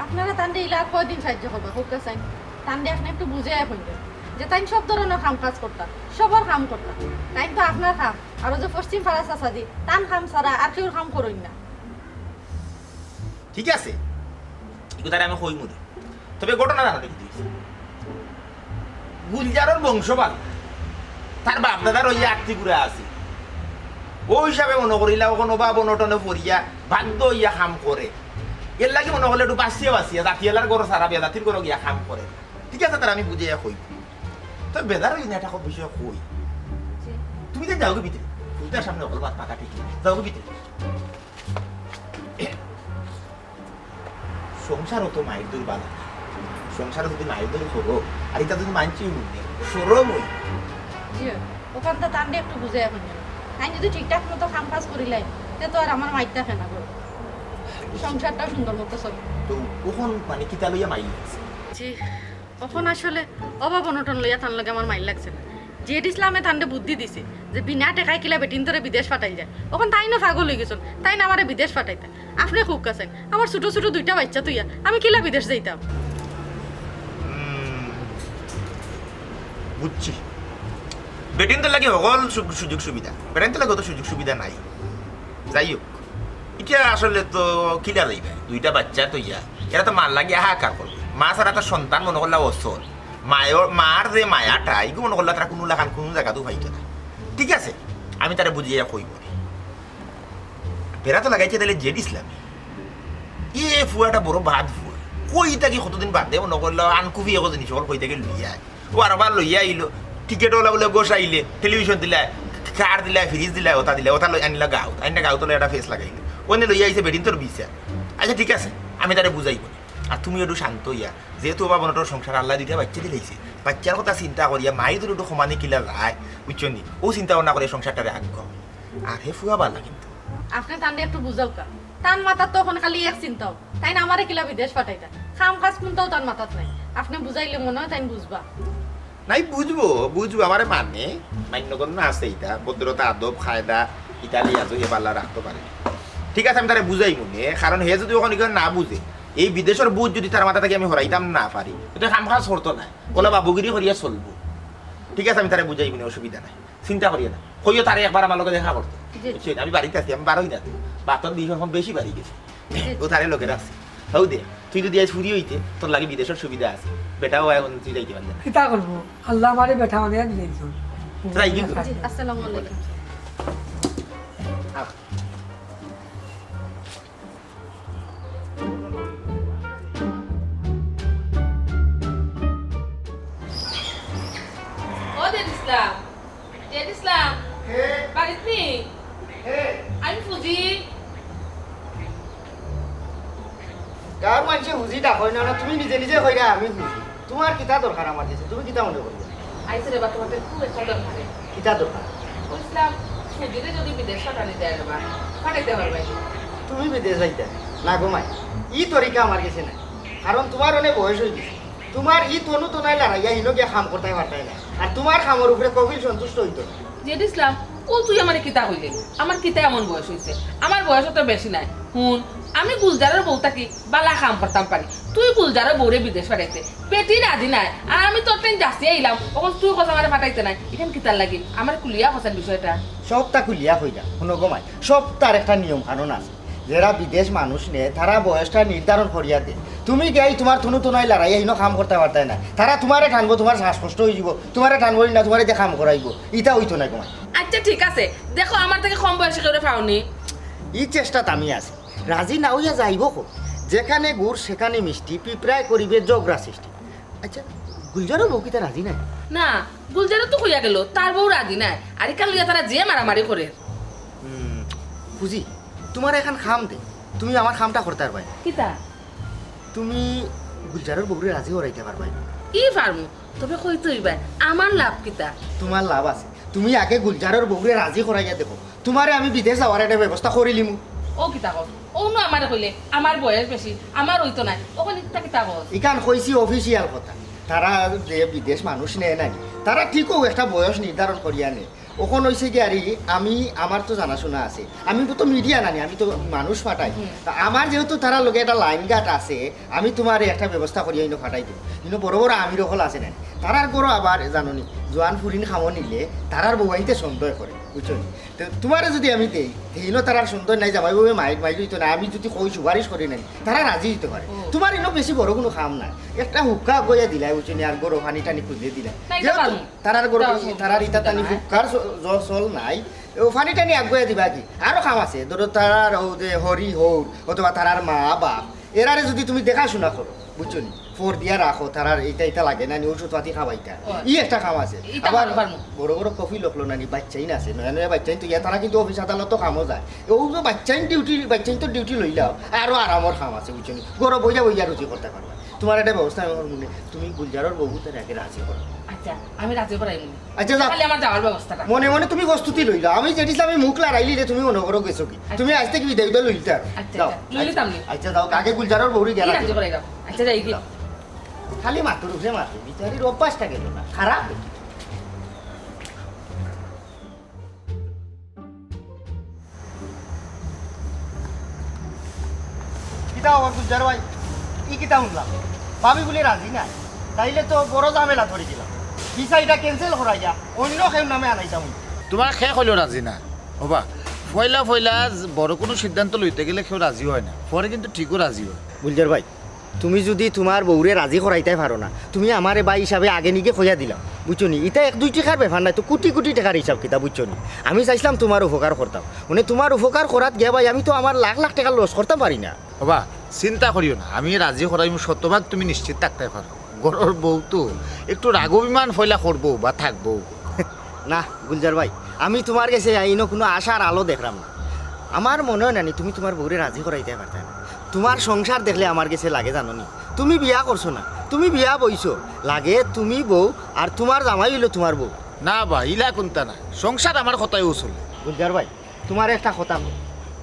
আপনারা তানরে ইলা আর কয়দিন সাহায্য করবা, কউক্কা চাইন? তানরে আপনে একটু বুঝাইয়া কইন যে তাইন সব ধরনর কাম কাজ করতা, সবর কাম করতা। তাইন তো আপনার কাম, আর অউ যে পশ্চিম পাড়ার চাচাজি, তান কাম ছাড়া আর কেউর কাম করইন না। ঠিক আছে, ই কথাটা আমি কইমু দে। তবে ঘটনা জানো নি কিতা অইছে? গুলজারর বংশ ভালা, তার বাপ দাদার অইয়া আত্তি গুড়া আছে। অউ হিসাবে মনো করিলা অখন অভাব অনটনে পড়িয়া বাধ্য অইয়া কাম করে। এরলাগি মনো করলে একটু বাচিয়া বাচিয়া জাতিআলার ঘরো ছাড়া বেজাতির ঘরো গিয়া কাম করে। ঠিক আছে, তারে আমি বুঝাইয়া কই। তবে বেজার অইও না, একটা বিষয় কই। জি। তুমি তো যাওগি ভিতরে, বুঝতে সামনে অকল মাত পাকা ঠিক। যাওগি ভিতরে। সংসারো তো মাইর দইর বালা। সংসারো যদি মাইর দইর করো, আর ইতা যদি মানছি উঠবে, শরম অই। জি, অখান তো তানরে একটু বুঝাইয়া কইন। তাইন যদি ঠিকঠাক মতো কাম কাজ করিলাইন, তে তো আর আমার মাইর থাকে না গো। সংসারটাও সুন্দর মতো চলে। তো অখন মানে কিতা লইয়া মাইর লাগছে? জি। অখন আসলে অভাব অনটন লইয়া তান লগে আমার মাইর লাগছে না। জেড ইসলামে তানরে বুদ্ধি দিছে যে বিনা টেকায় কিলা বেটিন্তরে বিদেশ পাঠাইল যায়। অখন তাইনও পাগল অইগেছইন, তাইন আমারে বিদেশ পাঠাইতা। আপনে কউক্কা চাইন, আমার ছুটু ছুটু দুইটা বাইচ্চা থইয়া আমি কিলা বিদেশ যাইতাম? হুম, বুঝছি। বেটিন্তর লাগি হকল সু-, সুযোগ সুবিধা, বেটিন্তর লাগি অত সুযোগ সুবিধা নাই। যাই হোক, ইটা আসলে তো কিলা যাইবা, দুইটা বাইচ্চা থইয়া, এরা তো মার লাগি হাহাকার করবো। মা ছাড়া তার সন্তান মনো করলা অচল। মায়র, মার যে মায়াটা, ইগু মনো করলা তারা কুনু লাখান কুনু জাগাত পাইতো না। ঠিক আছে, আমি তারে বুঝাইয়া কইমু। বেড়া তো লাগাইছে তাইলে জেড ইসলামে। এ ফুয়াটা বড় বাদ ফুয়া। কই থাকি কতদিন বাদে মনো করলা আনকুফি এগো জিনিস অকল কই থাকি লইয়া আয়। ও আরবার লইয়া আইলো। টিকিট অলা বুলে গোসাইলে, টেলিভিশন দিলায়, কার দিলায়, ফ্রিজ দিলায়, অতা দিলায়, অতা লই আনিলা গাঁওত। আনিলা গাঁওত লই একটা ফেস লাগাইলে। অনে লইয়া আইছে বেটিন্তর ভিসা। আচ্ছা ঠিক আছে, আমি তারে বুঝাইমু। আর তুমি একটু শান্ত অইয়া, যেহেতু অভাব অনটনর সংসার, আল্লায় দুইটা বাইচ্চা দিলাইছে, বাইচ্চার কথা চিন্তা করিয়া মাই তোর একটু কমানি কিলা যায়, বুঝছো নি? অউ চিন্তা ভাবনা করিয়া সংসারটারে আগাও। আর হে ফুয়া বালা কিন্তু। আপনে তানরে একটু বুঝাউক্কা। তান মাথাত তো অখন খালি এক চিন্তাউ, তাইন আমারে কিলা বিদেশ পাঠাইতা। কাম কাজ কুনটাউ তান মাথাত নাই। আপনে বুঝাইলে মনে অয় তাইন বুঝবা। নাই, বুঝবো, বুঝবো, আমারে মানে, মান্যগণ্য আছে ইটা, ভদ্রতা, আদব, কায়দা, ইতা লইয়া আজও হে বালা রাখতো পারে। ঠিক আছে, আমি তারে বুঝাইমু নে, কারণ হে যুদি অখন ইখান না বুঝে, এই বিদেশর বুঝ যুদি তার মাথা থাকি আমি হরাইতাম না পারি, তে কাম কাজ করতো নায়, অলা বাবুগিরি করিয়া চলবো। ঠিক আছে, আমি তারে বুঝাইমু নে, অসুবিধা নাই। চিন্তা করিও না। কইও তারে একবার আমার লগে দেখা করতো। জি। বুঝছো? আমি বাড়িত আছি, আমি বারই না তো। বাতর বিষ অখন বেশি বাড়ি গেছে। জি। অউ তারে লগে রাখছি। হউ দে, তুই যুদি আইজ ফুরি অইতে, তোর লাগি বিদেশর সুবিধা আছে। বেটাও অখন তুই যাইতে পারলে না। কিতা করবো? আল্লায় আমারে বেটা বানাইয়া দিলাইছইন। যাই কি? জি, আসসালামু আলাইকুম। আহ। ও জেড ইসলাম, জেড ইসলাম, হে? বাড়িত নি? হে? আমি ফুজি। গাঁওর মানষে ফুজি ডাকইন না, না তুমি নিজে নিজে কইরা আমি ফুজি। তুমার কিতা দরকার আমার গেছে? তুমি কিতা মনে করিয়া? আইছি রে বা, তুমার খুব একটা দরকারে। কিতা দরকার? কইছিলাম, ফুজিরে যুদি বিদেশ পাঠানি যায় রে বা, পাঠাইতে পারবায় নি? তুমি বিদেশ যাইতায়? না গো মাই, ই তরিকা আমার গেছে নাই। কারণ তুমার অনেক বয়স অইগেছে। তুমার ই তনু তনায় লড়াইয়া হিনো গিয়া কাম করতায় পারতায় না। আর তুমার কামর উপরে কফিল সন্তুষ্ট অইতো না। জেড ইসলাম, ও তুই আমারে কিতা কইলে? আমার কিতা এমন বয়স অইছে? আমার বয়স তো বেশি নায়। হুন, আমি গুলজারর বউ থাকি বালা কাম করতাম পারি। তুই গুলজারর বউরে বিদেশ পাঠাইতে, বেটি রাজি নায়। আর আমি তোর টাইন যাচিয়া আইলাম, অখন তুই কছ আমারে পাঠাইতে নায়। ইখান কিতার লাগি? আমারে খুলিয়া কছাইন বিষয়টা। সবটা খুলিয়া কইরা, হুনো গো মাই, সবটার একটা নিয়ম কানুন আছে। যেরা বিদেশ মানুষ নেয়, তারা বয়সটা নির্ধারণ করিয়া দেয়। তুমি গিয়া ই তুমার তনু তনায় লড়াইয়া হিনো কাম করতায় পারতায় না। তারা তুমারে টানবো, তুমার শ্বাসকষ্ট অইযিবো, তুমারে টানবো না, তুমারে দিয়া কাম করাইবো, ইতা অইতো নায় গো মাই। আচ্ছা ঠিক আছে, দেখো আমার থাকি কম বয়সী কেউরে পাওনি। ই চেষ্টাত আমি আছি। রাজি না অইয়া যাইবো কই? যেখানে গুড় সেখানে মিষ্টি, পিঁপড়ায় করিবে ঝগড়া সৃষ্টি। আচ্ছা, গুলজারর বউ কিতা রাজি নায়? না, গুলজারও তো কইয়া গেল, তার বউ রাজি নায়। আর ইখান লইয়া তারা যে মারামারি করের। হুম, ফুজি, তুমারে একখান কাম দেই, তুমি আমার কামটা করতায় পারবায়। কিতা? তুমি গুলজারর বউরে রাজি করাইতায় পারবায়। ই পারমু, তবে কইতে অইবায়, আমার লাভ কিতা? তুমার লাভ আছে, তুমি আগে গুলজারর বউরে রাজি করাইয়া দেখো, তুমারে আমি বিদেশ যাওয়ার একটা ব্যবস্থা করিলিমু। ও কিতা কও? অউ নু আমারে কইলে, আমার বয়স বেশি, আমার অইতো নায়। অখন ইতা কিতা কও? ইখান কইছি official কথা। তারা যে বিদেশ মানুষ নেয় নানি, তারা ঠিকউ একটা বয়স নির্ধারণ করিয়া নেয়। অখন অইছে গি আরি, আমি, আমার তো জানাশুনা আছে, আমি তো media নানি, আমি তো মানুষ পাঠাই। হুম। তা আমার যেহেতু তারার লগে একটা লাইনঘাট আছে, আমি তুমারে একটা ব্যবস্থা করিয়া ইনো পাঠাই দিমু। ইনো বড় বড় আমির অকল আছে নানি, তারার ঘরো আবার জানো নি, জোয়ান ফুরিন কামো নিলে তারার বউয়াইন্তে সন্দেহ করে। বুঝছো নি? তে তুমারে যুদি আমি দেই, তে ইনো তারার সন্দেহ নাই, জামাই বউয়ে মাইর মাইর অইতো না। আমি যুদি কই সুপারিশ করি নাই, তারা রাজি অইতো পারে। ও। তুমার ইনো বেশি বড় কুনু কাম নাই, একটা হুক্কা আগুয়াইয়া দিলায়, বুঝছো নি, আর ঘরো পানি টানি খুজিয়া দিলায়। না, ইতা যেহেতু পারমু। তারার ঘরো ইতা বেশি, অসুবিধা তারার নাই। ইতা তানি হুক্কার চ-, জ-, চল নাই, অউ পানি টানি আগুয়াইয়া দিবা কি? আরো কাম আছে, ধরো তারার অউ যে হরি হউর অথবা তারার মা বাপ, এরারে যুদি তুমি দেখাশুনা করো, বুঝছো নি? ফর দিয়া রাখো, তারার ইতা ইতা লাগে নানি, ঔষধ পাতি খাওয়াইতা। ও। ই একটা কাম আছে। ইতা আবার পারমু, পারমু। বড় বড় কফিল অকল নানি, বাইচ্চাইন আছে, নয়া নয়া বাইচ্চাইন তো ইয়া, তারা কিন্তু অফিস আদালতো কামো যায়। অউ যে বাইচ্চাইন ডিউটি, বাইচ্চাইন তো ডিউটি লইলাও, আরো আরামর কাম আছে, বুঝছো নি? ঘরো বইয়া বইয়া রুজি করতায় পারবায়। তুমার একটা ব্যবস্থা আমি করমু নে, তুমি গুলজারর বউরে আগে রাজি করো। আচ্ছা, আমি রাজি করাইমু নে। আচ্ছা, যাও। খালি আমার যাওয়ার ব্যবস্থাটা। মনে মনে তুমি প্রস্তুতি লইলাও। আমি জেড ইসলামে মুখ লড়াইলি যে তুমি মনো করো গেছো গি। আচ্ছা। তুমি আইজ থাকি বিদায় লইলিতায়। আচ্ছা, যাও। আচ্ছা, লইলিতাম নি। আচ্ছা, যাও, আগে গুলজারর বউরে গিয়া ই রাজি রাজি করাই দাও। আচ্ছা, যাই গি। যাও। খালি মাতুর উপরে মাতুর, বিচারির অভ্যাসটা গেল না, খারাপ। কিতা অবা গুলজার ভাই, ই কিতা হুনলাম? ভাবি বুলে রাজি নায়, তাইলে তো বড় ঝামেলা ধরি দিলাম। ভিসা ইটা cancel করাইয়া অন্য কেউর নামে আনাইতাম। তুমার কে কইলো রাজি না? ওবা, পয়লা পয়লা বড় কুনু সিদ্ধান্ত লইতে গেলে কেউ রাজি অয় না, পরে কিন্তু ঠিকউ রাজি অয়। গুলজার ভাই, তুমি যুদি তুমার বউরে রাজি করাইতায় পারো না, তুমি আমারে ভাই হিসাবে আগে নিগে কইয়া দিলাও, বুঝছো নি? ইটা এক দুই টেকার ব্যাপার নায় তো, কুটি কুটি টেকার হিসাব কিতা, বুঝছো নি? আমি চাইছলাম তুমার উপকার করতাম, মানে তুমার উপকার করাত গিয়া ভাই আমি তো আমার লাখ লাখ টেকার loss করতাম পারি না। ওবা, চিন্তা করিও না, আমি রাজি করাইমু শতভাগ, তুমি নিশ্চিত থাকতায় পারো। ঘরর বউ তো একটু রাগ অভিমান পয়লা করবো বা থাকবো। না গুলজার ভাই, আমি তুমার গেছে আইনো কুনু আশার আলো দেখরাম না। আমার মনে অয় না নি তুমি তুমার বউরে রাজি করাইতায় পারতায় না। তুমার সংসার দেখলে আমার গেছে লাগে জানো নি, তুমি বিয়া করছো না, তুমি বিয়া বইছো, লাগে তুমি বউ আর তুমার জামাই অইলো তুমার বউ। না বা, ইলা কুন্তা না, সংসার আমার কথায়উ চলে। গুলজার ভাই, তুমারে একটা কথা কই,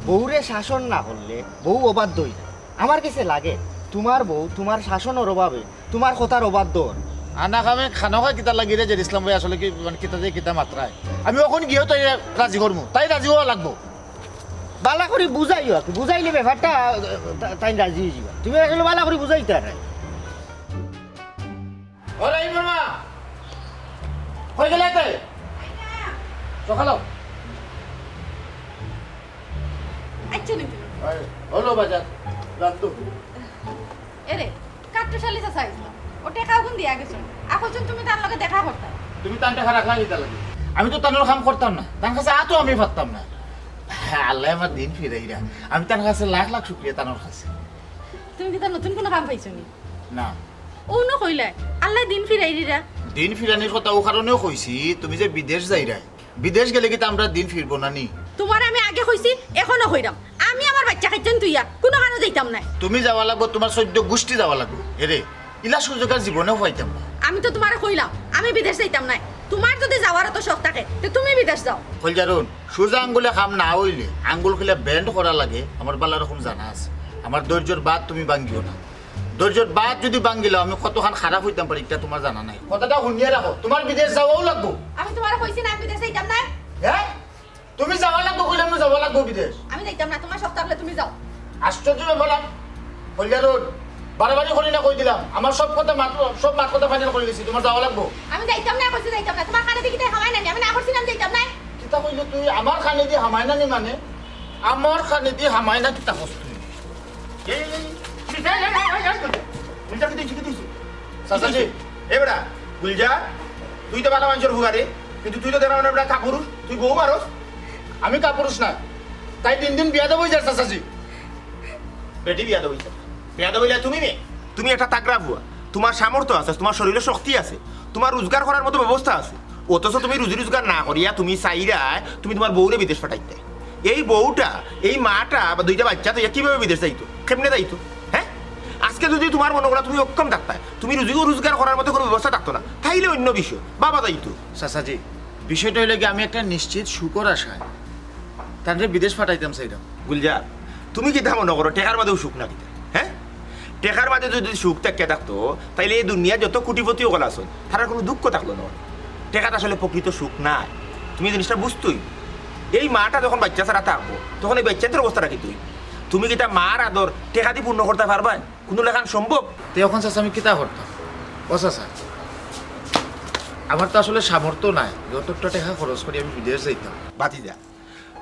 বউরে শাসন না করলে বউ অবাধ্য অই যায়। আমার গেছে লাগে তুমার বউ তুমার শাসনর অভাবে তুমার কথার অবাধ্য অর। আনা কামে খানো খায় কিতা লাগি রে জের ইসলাম ভাই, আসলে কি মানে কিতা যে কিতা মাতরায়? আমি অখন গিয়াউ তাইরে রাজি করমু, তাই রাজি অওয়া লাগবো। বালা করি বুঝাইও, আর কি বুঝাইলে ব্যাপারটা, আহ, তা-, তাইন রাজি অই যিবা। তুমি আসলে বালা করি বুঝাইতায় নায়। ওরে ইমরমা, কই গেলে তে? সকালো। আচ্ছা, নিতে। ওই, হলো বাজার, রাত তো। এরে, কাট্টুশালী চাচা আইছলা। ও টেকা অগুন দিয়া গেছইন। আর কইছইন তুমি তান লগে দেখা করতায়। তুমি তান টেকা রাখলা কিতার লাগি? আমি তো তানর কাম করতাম না। তান কাছে আতো আমি পারতাম না। আল্লায় আমার দিন ফিরাইরা। আমি তান কাছে লাখ লাখ শুকরিয়া তানর কাছে। তুমি কিতা নতুন কুনু কাম পাইছো নি? না। অউ নু কইলায়, আল্লায় দিন ফিরাই দিরা। দিন ফিরানির কথা অউ কারণেউ কইছি, তুমি যে বিদেশ যাইরায়, বিদেশ গেলে কিতা আমরার দিন ফিরবো না নি? তুমারে আমি আগে কইছি, অখনো কইরাম, আমি আমার বাইচ্চা-কাইচ্চাইন থইয়া কুনু কানো যাইতাম নায়। তুমি যাওয়া লাগবো, তুমার চৌদ্দ গুষ্টি যাওয়া লাগবো। এরে, ইলা সুযোগ আর জীবনেও পাইতাম না। আমি তো তুমারে কইলাম, আমি বিদেশ যাইতাম নায়। তুমার যুদি যাওয়ার অত শখ থাকে, তে তুমি বিদেশ যাও। কইলজার হুন, সুজা আঙ্গুলে কাম না অইলে আঙ্গুল কিলা bend করা লাগে, আমার বালা রকম জানা আছে। আমার ধৈর্যর বাঁধ তুমি ভাঙ্গিও না। ধৈর্যর বাঁধ যুদি ভাঙ্গিলাও, আমি কতখান খারাপ অইতাম পারি, ইটা তুমার জানা নাই। কথাটা হুনিয়া রাখো, তুমার বিদেশ যাওয়াউ লাগবো। আমি তুমারে কইছি না, আমি বিদেশ যাইতাম নায়। হ্যাঁ? তুমি যাওয়া লাগবো কইলাম না, যাওয়া লাগবো বিদেশ। আমি যাইতাম না, তুমার শখ থাকলে তুমি যাও। আশ্চর্য ব্যাপার, কইলজার হুন, বাড়াবাড়ি করি না কই দিলাম, আমার সব কথা মাত, সব মাত কথা final করি দিছি, তুমার যাওয়া লাগবো। আমি যাইতাম না, কইছি যাইতাম না, তুমার কানেদি কিতা হামায় না নি, আমি না করছি না, আমি যাইতাম না। কিতা কইলে তুই? আমার কানেদি হামায় না নি মানে? আমার কানেদি হামায় না কিতা কস তুই? এই, এই, এই, এই, এই, এই, এই, এই, গুলজার, কিতা অইছে, কিতা অইছে? চাচাজি, এ বেটা, গুলজার, তুই তো বালা মানষর ফুয়া রে, কিন্তু তুই তো দেখরাম না বেটা কাপুরুষ, তুই বউ মারস। আমি কাপুরুষ না, তাই দিন দিন বেয়াদব অই যার চাচাজি। বেটি বেয়াদব অইছে। বেয়াদব অইলে তুমি নি? তুমি একটা তাগড়া ফুয়া, তুমার সামর্থ্য আছে, তুমার শরীরো শক্তি আছে, তুমার রুজগার করার মতো ব্যবস্থা আছে, অথচ তুমি রুজি রুজগার না করিয়া তুমি চাইরায় তুমি তুমার বউরে বিদেশ পাঠাইতায়। এই বউটা, এই মাটা বা দুইটা বাইচ্চা থইয়া কিভাবে বিদেশ যাইতো? কেমনে যাইতো? হ্যাঁ? আজকে যুদি তুমার মনো করো তুমি অক্ষম থাকতায়, তুমি রুজি রুজগার করার মতো কুনু ব্যবস্থা থাকতো না, তাইলে অইন্য বিষয়, বাবা যাইতো। চাচাজি, বিষয়টা অইলো কি, আমি একটা নিশ্চিত সুখর আশায় তানরে বিদেশ পাঠাইতাম চাইরাম। গুলজার, তুমি কিতা মনো করো, টেকার মাঝেউ সুখ না কিতা? হ্যাঁ? টেকার মাঝে যুদি সুখ থাকিয়া থাকতো, তাইলে এই দুনিয়ার যত কোটিপতি অকল আছইন, তারার কুনু দুঃখ থাকলো না। টেকাত আসলে প্রকৃত সুখ নাই, তুমি এই জিনিসটা বুঝতায় অইবো। এই মাটা যখন বাইচ্চা ছাড়া থাকবো, তখন এই বাইচ্চাইন্তর অবস্থাটা কিতা অইবো? তুমি কিতা মার আদর টেকাদি পূর্ণ করতায় পারবায়? কুনু লাখান সম্ভব? তে অখন চাচা আমি কিতা করতাম? ও চাচা, আমার তো আসলে সামর্থ্য নাই যে অতটা টেকা খরচ করি আমি বিদেশ যাইতাম। ভাতিজা,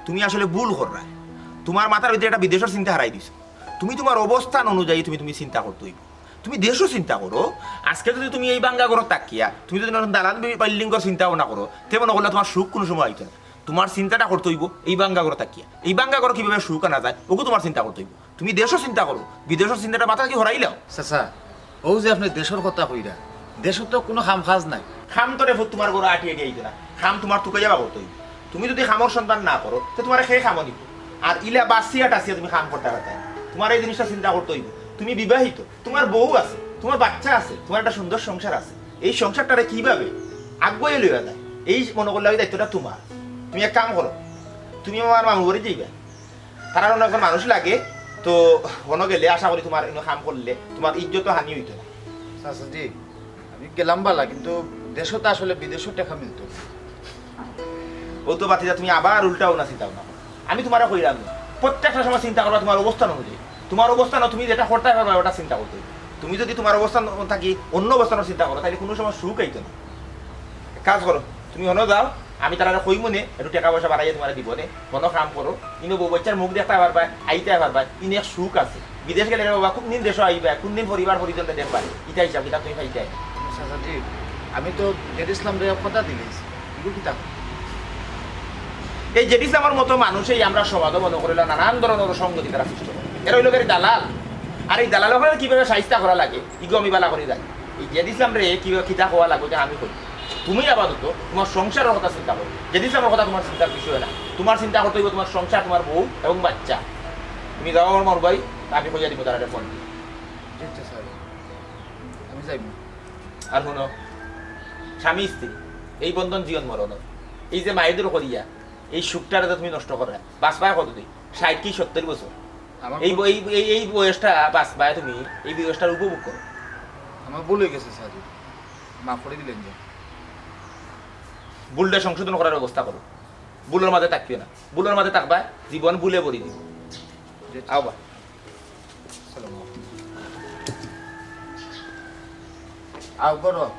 তুমি আসলে ভুল কররায়। তুমার মাথার ভিতরে একটা বিদেশর চিন্তা হারাই দিছো। তুমি তুমার অবস্থান অনুযায়ী তুমি, তুমি চিন্তা করতে অইবো। তুমি দেশো চিন্তা করো। আজকে যুদি তুমি এই ভাঙ্গা ঘরো থাকিয়া, তুমি যুদি নতুন দালান বি-, building ঘর চিন্তা ভাবনা করো, তে মনো করলে তুমার সুখ কুনু সময় অইতো না। তুমার চিন্তাটা করতে অইবো এই ভাঙ্গা ঘরো থাকিয়া। এই ভাঙ্গা ঘরো কিভাবে সুখ আনা যায়, অগু তুমার চিন্তা করতে অইবো। তুমি দেশো চিন্তা করো, বিদেশর চিন্তাটা মাথা থাকি হরাইলাও। চাচা, অউ যে আপনে দেশর কথা কইরা, দেশো তো কুনু কাম কাজ নাই। কাম তো রে ফুত তুমার ঘরো আটি আটি আইতো না, কাম তুমার তুকাইয়া বার করতে অইবো। তুমি যুদি কামর সন্ধান না করো, তে তুমারে কে কামো নিবো? আর ইলা বাছিয়া টাছিয়া তুমি কাম করতায় পারতায় না। তুমার এই জিনিসটা চিন্তা করতে অইবো। তুমি বিবাহিত, তুমার বউ আছে, তুমার বাইচ্চা আছে, তুমার একটা সুন্দর সংসার আছে। এই সংসারটারে কিভাবে আগুয়াইয়া লইয়া যায়, এই মনো করলে অউ দায়িত্বটা তুমার। তুমি এক কাম করো, তুমি আমার মামুর বাড়ি যাইবায়। তারার অনো একজন মানুষ লাগে, তো অনো গেলে আশা করি তুমার ইনো কাম করলে তুমার ইজ্জতর হানি অইতো না। চাচাজি, আমি গেলাম বালা, কিন্তু দেশো তো আসলে বিদেশো টেকা মিলতো না। ও তো বাতিজা, তুমি আবার উল্টা অনা চিন্তা ভাবনা করো। আমি তুমারে কইরাম নি, প্রত্যেকটা সময় চিন্তা করবা তুমার অবস্থান অনুযায়ী। তুমার অবস্থানো তুমি যেটা করতায় পারবায়, ওটা চিন্তা করতে অইবো। তুমি যুদি তুমার অবস্থান থাকি অন্য অবস্থানর চিন্তা করো, তাইলে কুনু সময় সুখ আইতো না। এক কাজ করো, তুমি হনো যাও, আমি তারারে কইমু নে, একটু টেকা পয়সা বাড়াইয়া তুমারে দিবো নে, হনো কাম করো, ইনো বউ বাচ্চার মুখ দেখতায় পারবায়, আইতায় পারবায়, ইনো এক সুখ আছে। বিদেশ গেলে রে বাবা, কুনদিন দেশো আইবায়, কুনদিন পরিবার পরিজনরে দেখবায়, ইতা হিসাব কিতাব তুমি পাইতায়। চাচাজি, আমি তো জেড ইসলামরে কথা দিলাইছি, ইগু কিতা? এই জেড ইসলামর মতো মানুষেই আমরার সমাজো মনো করিলা নানান ধরনর অসঙ্গতি তারা সৃষ্টি করে। এরা অইলো গিয়া দালাল। আর এই দালাল অকলরে কিভাবে শায়েস্তা করা লাগে, ইগু আমি বালা করি জানি। এই জেড ইসলামরে কিভাবে কিতা কওয়া লাগবো, ইতা আমি কই। তুমি আপাতত তুমার সংসারর কথা চিন্তা করো। জেড ইসলামর কথা তুমার চিন্তার বিষয় না। তুমার চিন্তা করতে অইবো তুমার সংসার, তুমার বউ এবং বাচ্চা। তুমি যাও আমার ভাই, আমি কইয়া দিমু তারারে ফোন দিয়া। জি, আচ্ছা স্যার, আমি যাইমু। আর হুনো, স্বামী স্ত্রী, এই বন্ধন জীবন মরণর। এই যে মাইদুর করিয়া, এই সুখটারে তো তুমি নষ্ট করো। বাঁচবায় কতদিন? ষাইট কি সত্তর বছর? আমার এই ভুল- ব-, এই, এই, এই বয়সটা বাঁচবায় তুমি, এই বয়সটার উপভোগ করো। আমার ভুল অই গেছে স্যার, মাফ করি দিলাইন যে। ভুলটা সংশোধন করার ব্যবস্থা করো। ভুলর মাঝে থাকিও না, ভুলর মাঝে থাকবায়, জীবন ভুলে ভরি দিবো। জি, আচ্ছা। আও বা। আসসালামু আলাইকুম। আও করো।